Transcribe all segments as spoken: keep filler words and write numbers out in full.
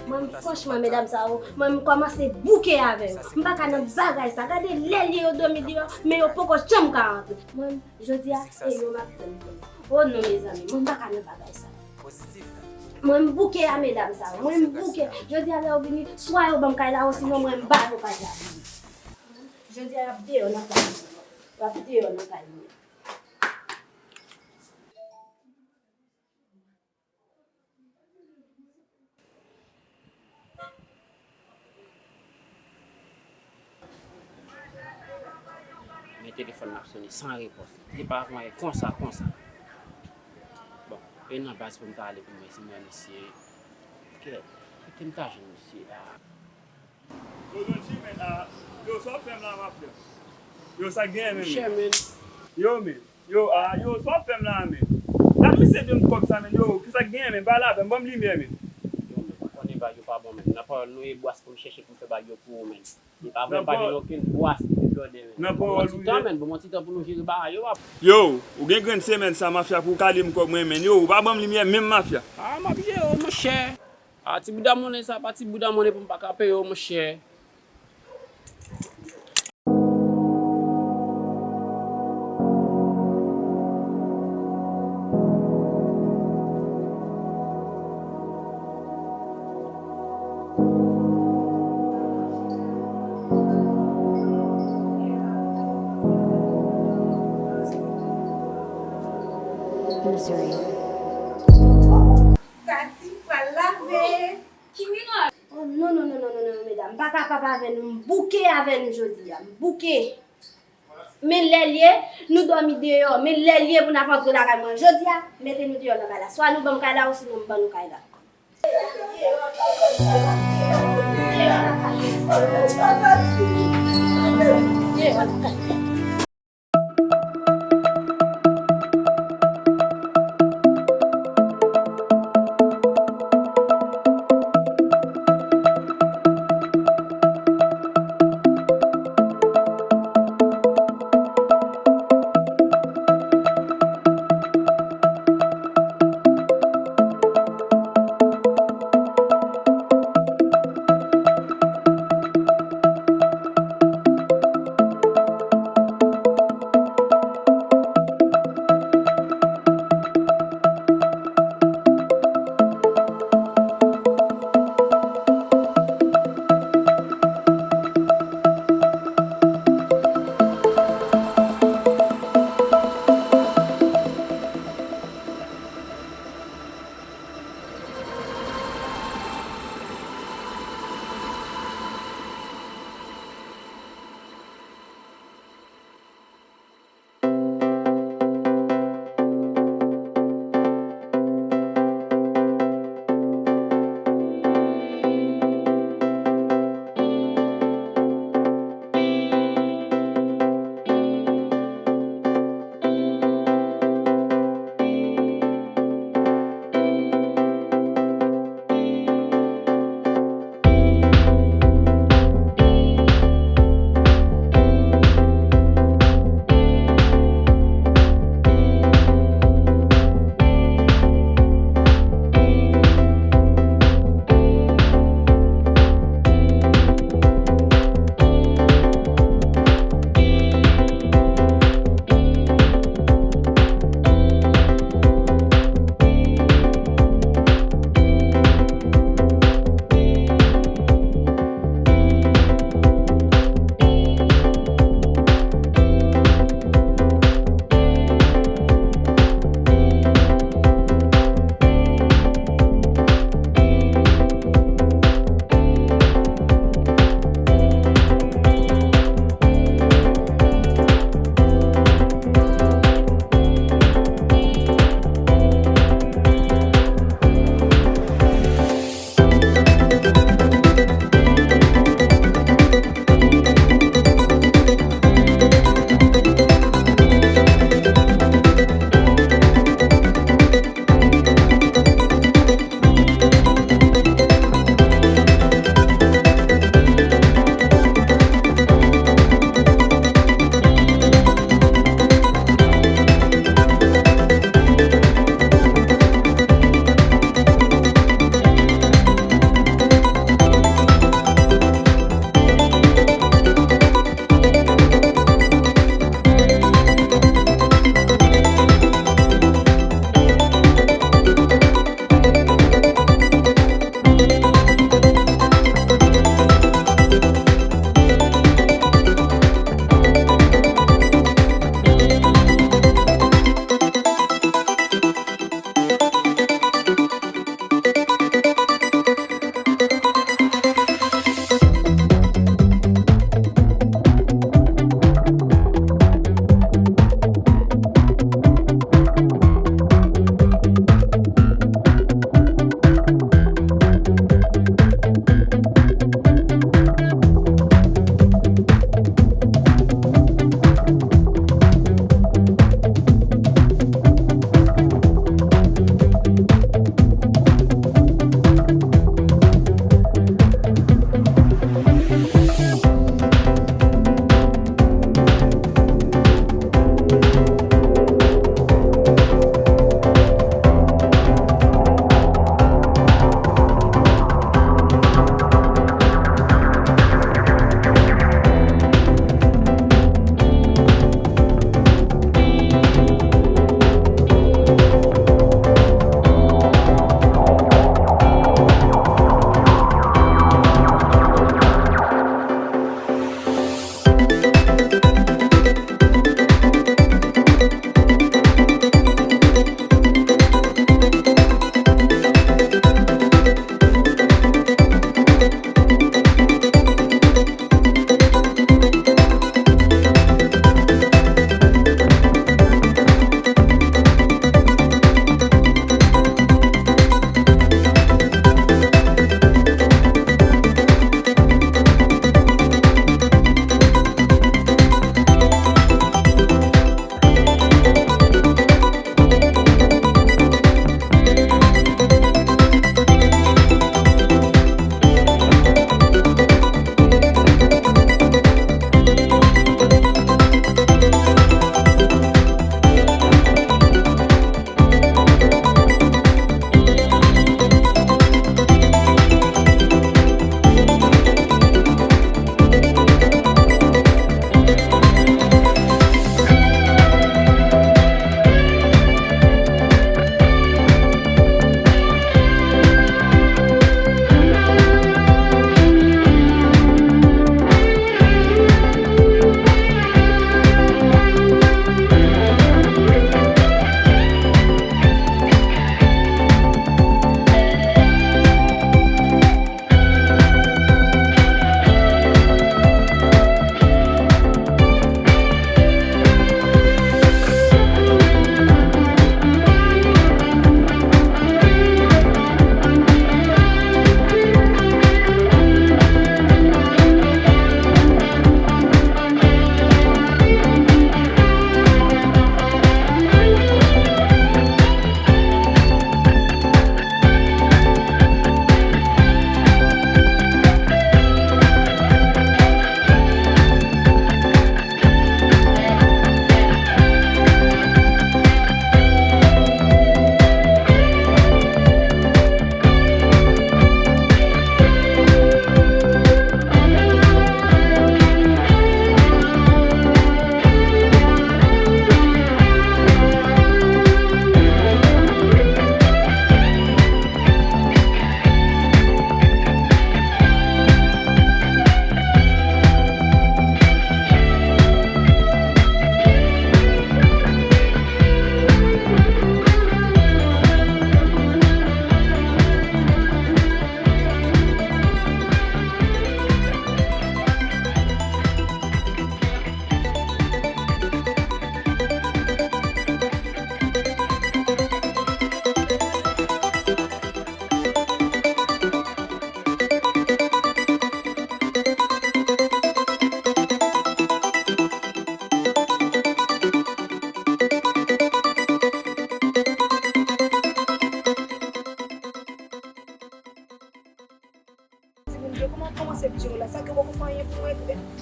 Mwen, franchman, medam sa yo, mwen, m kòmanse bouke avè yo. M pa ka nan bagay sa. Gade lè l ye yo dòmi deyò, men yo poko janm ka rantre. Mwen, jodi a, e yo m ap tann. O non, mezanmi, mwen, m pa ka nan bagay sa. Mwen, m bouke a medam sa yo. Mwen, m bouke. Jodi a, lè yo vini, swa yo ban m kay la, osinon mwen, m ba yo kay la. Jodi a, y ap deyò nan kay mwen. Y ap deyò nan kay mwen. Men telefòn nan ap sonnen san repons. Li pa konsa, konsa. Bon, e nan baz pou m ta ale pou m wè si m wè misye. Kè, kote m ta jwenn misye la? Yo, Don G, men, a, yo, sa w ap fè m la, mafya? Yo, sa k genyen, men? Monchè, men. Yo, men. Yo, a, yo, sa w ap fè m la, men? Gad misye dwe m kòb sa, men. Yo, ki sa k genyen, men? Pale avè m, ban m limyè, men. Yo, men, ou konnen bagay yo pa bon, men. Nan pawòl nou e bwas pou m chèche pou m fè bagay yo pou ou, men. Li pa vle m pa jwenn okenn bwas ki pi blòdè, men. Nan pawòl ou ye. Ban m yon ti tan, men, ban m yon ti tan pou nou jere bagay yo, papa. Yo, ou gen grenn semèn sa, mafya, pou w ka li m kòb mwen, men. Yo, ou pa ban m limyè menm, mafya. A, m ap jere w, monchè. A, ti bouda monnen sa, pa ti bouda monnen pou m pa ka peye w, monchè. Missouri. Tati pral lave. Ki mirak? Oh, non, non, non, non, non, non, medam. M pa kapab avè nou. M bouke avè nou jodi a. M bouke. Men lè l ye, nou dòmi deyò. Men lè l ye pou n ap antre lakay mwen. Jodi a, mete nou deyò nan kay la. Swa nou ban m kay la, osinon m ban nou kay la.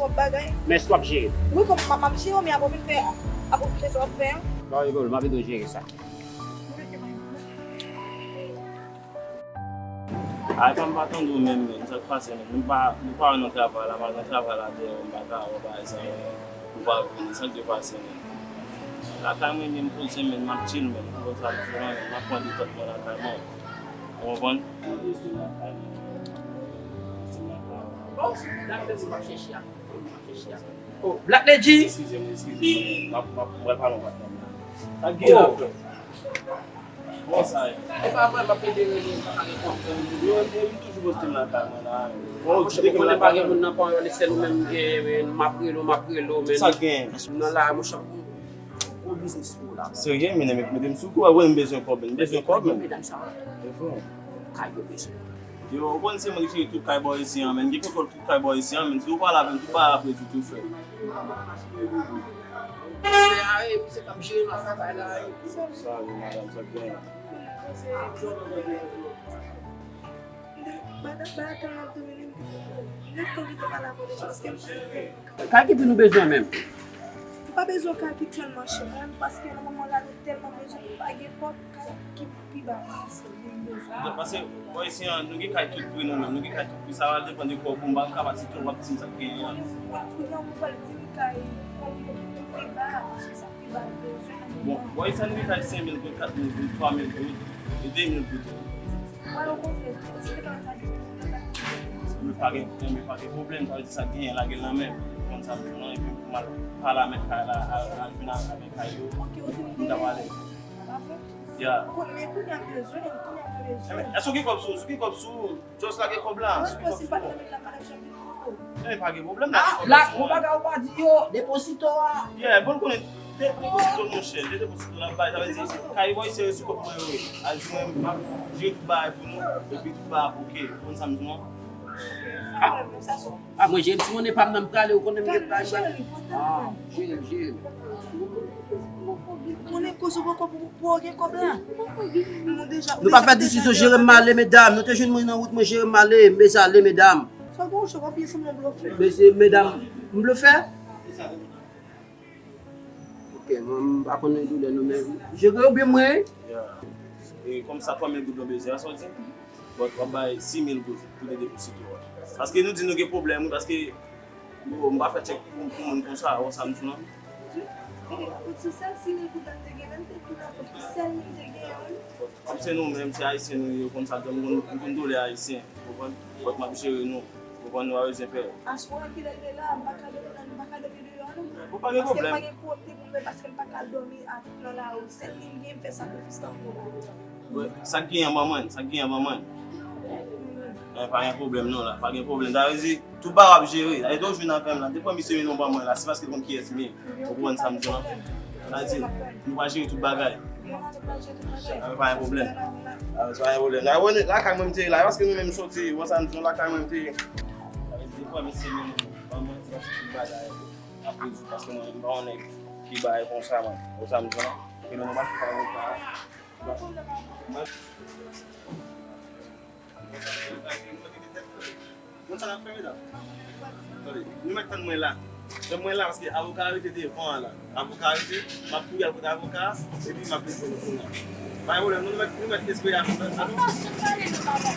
Kòb bagay. Men èske w ap jere? Wi, kòm m ap jere, men apre w fin fè, apre w fin fè sa w ap fè an. Pa gen pwoblèm, m ap ede w jere sa. Ay, pa m pa tande w menm, menm. Sa k pase, menm? Nou pa, nou pa wè nan travay la, m al nan travay la deyò, m pa ka wè bagay sa, menm. Ou pa vini, sa k te pase, menm? Lakay mwen, menm, poze, menm, m ap chill, menm. Ou konn sa m di w la, menm. M ap pran detant mwen lakay mwen. Ou konprann? Bon, dakò, se m ap chèche a. M ap chèche a. Oh, Black Lady! Eskize m, eskize m. M ap, m ap, m pral pale yon patnè m la. Sa k gen la, frè? Kòman sa ye? E pa vre, m ap ede rele, m pa ka reponn. Yo, e m toujou poste m lakay mwen la. Bon, monchè, ou konnen pa gen moun nan pa yon sèl ou menm gen, men m ap rele w, m ap rele w, men sa k gen? M nan la, monchè, m gwo biznis pou ou la. Serye, men mete m sou kou, wè, m bezwen kòb, men m bezwen kòb, men. Medam sa. E vre. Kay yo bezwen. Yo, ou konn se mwen ki jere tout kay bò isi an, men. Gen kontwòl tout kay bò isi an, men. Si w pale avè m, tout bagay ap rezoud tou frè. Misye a, e, misye k ap jere nan travay la, e. Sa, wi, madanm, sa k genyen? Madanm, ba tan ap domine m. Nèt kon kite pale avè w deja, paske m pa Kay ki pi nou bezwen menm? M pa bezwen kay ki tèlman chè, mwen, paske nan moman la, nou tèlman bezwen, nou pa gen kòb, kay ki pi ba pase, nou bezwen. Paske, bò isi an, nou gen kay tout pri nou menm, nou gen kay tout pri, sa va depann de kòb ou, m pa kapab di tou, w ap di m sa k genyen an. Kounye a, ou pral di m kay, kòb ki pi ba, paske sa pi ba, nou bezwen nan moman. Bon, bò isi an, nou gen kay senk mil goud, kat mil goud, twa mil goud, e de mil goud. Mwen pa gen, mwen pa gen pwoblèm, sa vle di sa k genyen lage l nan men m. Konn sa m di w lan, epi pou m al pale a mèt kay la, al, al vin avèk kay yo. M ta pale. Ya. Enben, èske w gen kòb sou ou? Si w gen kòb sou ou, just lage kòb la. Si w gen kòb sou ou. Enben, pa gen pwoblèm la. Ah, la, gon bagay ou pa di yo, deposito a. Yeah, bon, konnen, de, deposito, monchè, de deposito la bay, sa vle di, kay bò isi yo sou kòb mwen yo ye. Al di mwen, m ap jere tout bagay pou nou, epi tout bagay ap oke. Ou konn sa m di w lan? Ah, mwen jere m ti monnen pa m nan m prale, ou konnen m gen bagay. Ah, jere m, jere m. Konnen koze poko pou, pou gen kòb la. Nou pa fè diskisyon, jere m ale, medam. Nou te jwenn mwen nan wout, mwen jere m ale, m bezwen ale, medam. Sa gon chòk, w ap ye sanble blofè. Mesye, medam, m blofè? Ok, mwen, m pa konnen doulè nou, men jere yo byen mwen. Yeah. E kòm sa twa mil goud nou bezwen an sòti, but w ap bay sis mil goud pou te deposito a. Paske nou di nou gen pwoblèm, wi, paske yo, m pa fè tchèk pou, pou moun konsa, ou sa m di w lan. Ou di sèl sis mil goud la m te gen, menm te tou la, sèl mil te gen, wi. Kòm se nou menm, se ayisyen nou ye, ou konn sa, m konn, m konn doulè ayisyen, ou konprann? But m ap jere nou, ou konprann, nou pa bezwen pè. Aswè an kilè l ye la, m pa ka dòmi nan, m pa ka dòmi deyò non. Bon, pa gen pwoblèm. Paske m pa gen kote pou m mete, paske m pa ka al dòmi a, nan lari. Sèl li m gen, m fè sakrifis tankou la. Bon, sa k genyen ban mwen, sa k genyen ban mwen. Eh, pa gen pwoblèm non la, pa gen pwoblèm. Sa vle di, tout bagay w ap jere. Sa vle di w jwenn avè m la. Depi misye vin ban mwen la, se paske l konn kiyès m ye. Ou konprann sa m di w lan? Sa vle di, nou va jere tout bagay. Ah, pa gen pwoblèm. Ah, pa gen pwoblèm. La, wè, lakay mwen m te ye la, paske nou menm soti, wè sa m di nou, lakay mwen m te ye. Sa vle di, depi misye vin ban mwen, se paske tout bagay ap rezoud, paske mwen, m pa yon nèg ki bay konsa, man. Wè sa m di w lan? E nou, nou pa chita konsa. Konn sa n ap fè, medam? Tande, nou mèt tann mwen la. Tann mwen la, paske avoka a rete devan an la. Avoka a rete, m ap kouri al kote avoka a, epi m ap desann nou kounye a. Pa gen pwoblèm, nou mèt, nou mèt espere a. Mwen pa janm pale, non, papa.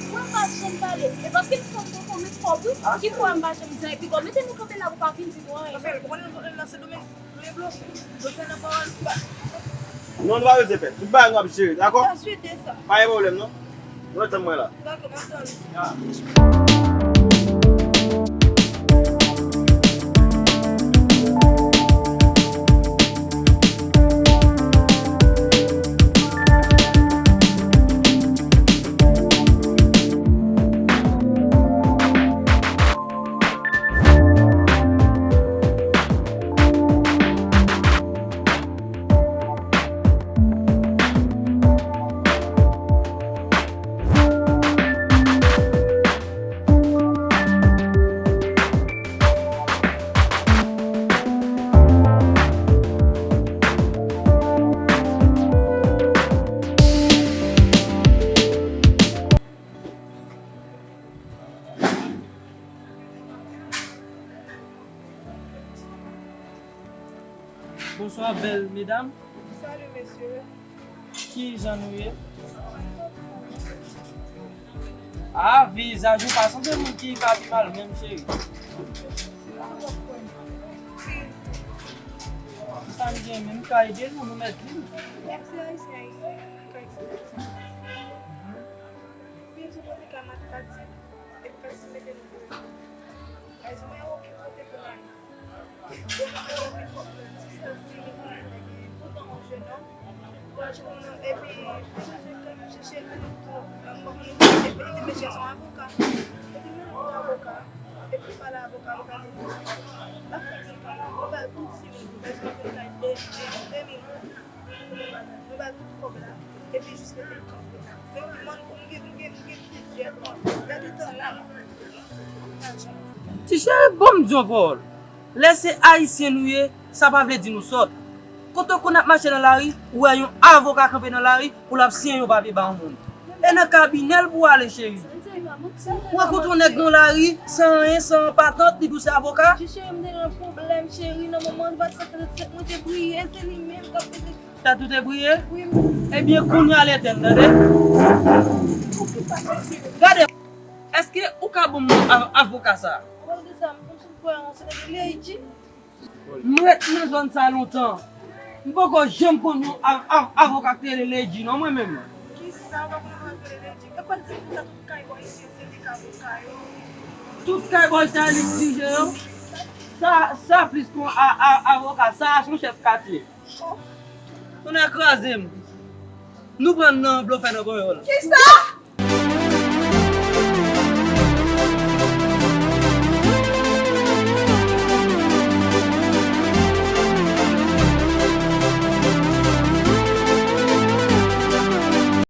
Mwen pa janm pale. E paske m konn poko met kòb, wi. Ki fwa m pa janm di anyen? Epi bon, mete nou kanpe la pou pa vin di nou anyen. Pase, ou konnen nou nan Sendomeng. Non, nou pa bezwen pè. Tout bagay nou ap jere, dakò? Pa gen pwoblèm, non. Nou ret tann mwen la. Bonswa, bèl medam. Salut, monsieur. Ki jan nou ye? Ah, vizaj ou pa sanble moun ki pa pi mal menm, cheri. Sa m gen menm ka ede nou, nou mèt di m. Byen, tout kote ka mat pati, epi pati mete nou pou yo. Ay, di mwen, oke, kote pou mwen. Bon, mwen, mwen, mwen, mwen, ti sèl si li konnen nèg li, poutan yon jennonm. Bon, jennonm, epi, li bezwen kay m chèche l, li tou, mwen, mwen, mwen, epi li di mesye se yon avoka. Epi, mwen, yon avoka. Epi, pale avoka, avoka di, l ap fè di l kay la, mwen ba l tout si moun, bezwen fè kay de, de, de mil goud. Nou ba l tout kòb la, epi jis mete l kanpe. Men m di, mòn, m gen, m gen, m gen plizyè tan. Gade tan la, m ap pèdi lajan. Ti cheri, bon, m di yon pawòl. Lè se Ayisyen nou ye, sa pa vle di nou sòt. Kote w konn ap mache nan lari, ou wè yon avoka kanpe nan lari pou l ap siyen yon papye ba yon moun. E nan kabinè l pou w ale, cheri. Ou rankontre yon nèg nan lari, san anyen, san patant, li di w se avoka. Ti cheri, m te gen yon pwoblèm, cheri, nan moman an, m pa t santi tèt mwen te briye, se li menm k ap ede. Tèt ou te briye? Wi, m. Ebyen, kounye a l etèn, tande? Gade, èske ou ka ban m non av- avoka sa a? Ou pa de sa, m konn sou kwè yon se de Lady. M ret nan zòn sa lontan. M poko janm konn yon av- av- avoka k te rele Lady non, mwen menm. Kisa w pa konn avoka k rele Lady? E pa di konsa tout kay bò isi yo se li k avoka yo. Tout kay bò isi a li k dirije yo? Sa, sa plis kon a- a- avoka, sa a se yon chèf katye. Tonnè kraze m. Nou pran nan blofè nan panyòl. Kisa?